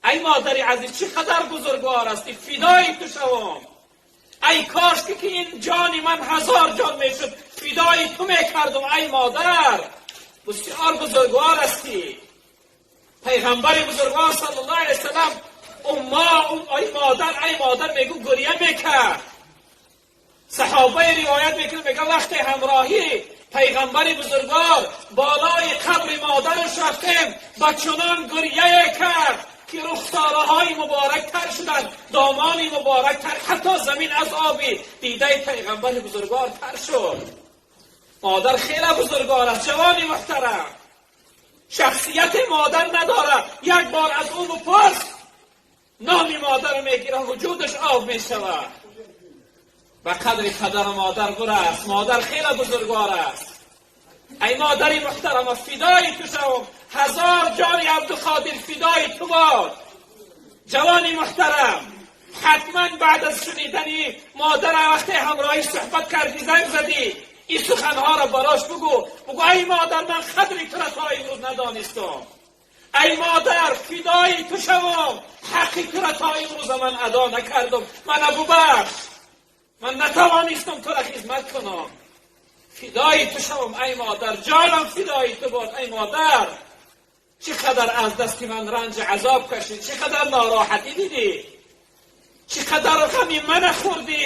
Ай модари азиз, чӣ қадар бузургвор ҳастӣ, фидои ту шавам. Ай кош ки ин ҷони ман ҳазор ҷон мешуд, фидои ту мекардам. Ай модар, бисёр бузургвор ҳастӣ. Пайғамбари бузургвор саллаллоҳу алайҳи васаллам умма, ай модар, ай модар мегӯ, гиря мекард. Саҳобаи ривоят мекунад, мега, вақте ҳамроҳӣ пайғамбари бузургвор болои қабри модараш рафтем, ба чунон гиряе кард, ки рухсораҳои муборак тар шуданд, домони муборак тар, ҳатто замин аз оби дидаи пайғамбари бузургвор тар шуд. Модар хеле бузургвор аст, ҷавони муҳтарам. Шахсияти модар надорад, як бор аз ӯ бипурс, номи модарро мегирад, вуҷудаш об мешавад. Ба қадри падару модар бурааст. Модар хеле бузургвор аст. Ай модари муҳтарама, фидои ту шавам, ҳазор ҷони Абдуқодир фидои ту бод. Ҷавони муҳтарам, ҳатман баъд аз шунидани модара, вақте ҳамроҳӣ суҳбат кардӣ, занг задӣ, ин суханҳоро барош бугӯ. Бугӯ: ай модар, ман қадри тура то имрӯз надонистам. Ай модар, фидои ту шавам, ҳаққи тура то имрӯза ман адо накардам. Мана бубахш, ман натавонистам тура хизмат кунам. Фидои ту шавам, ай модар, ҷонам фидои ту бод. Ай модар, чӣ қадар аз дасти ман ранҷи азоб кашид, чӣ қадар нороҳатӣ дидӣ, чӣ қадар ғами мана хӯрдӣ.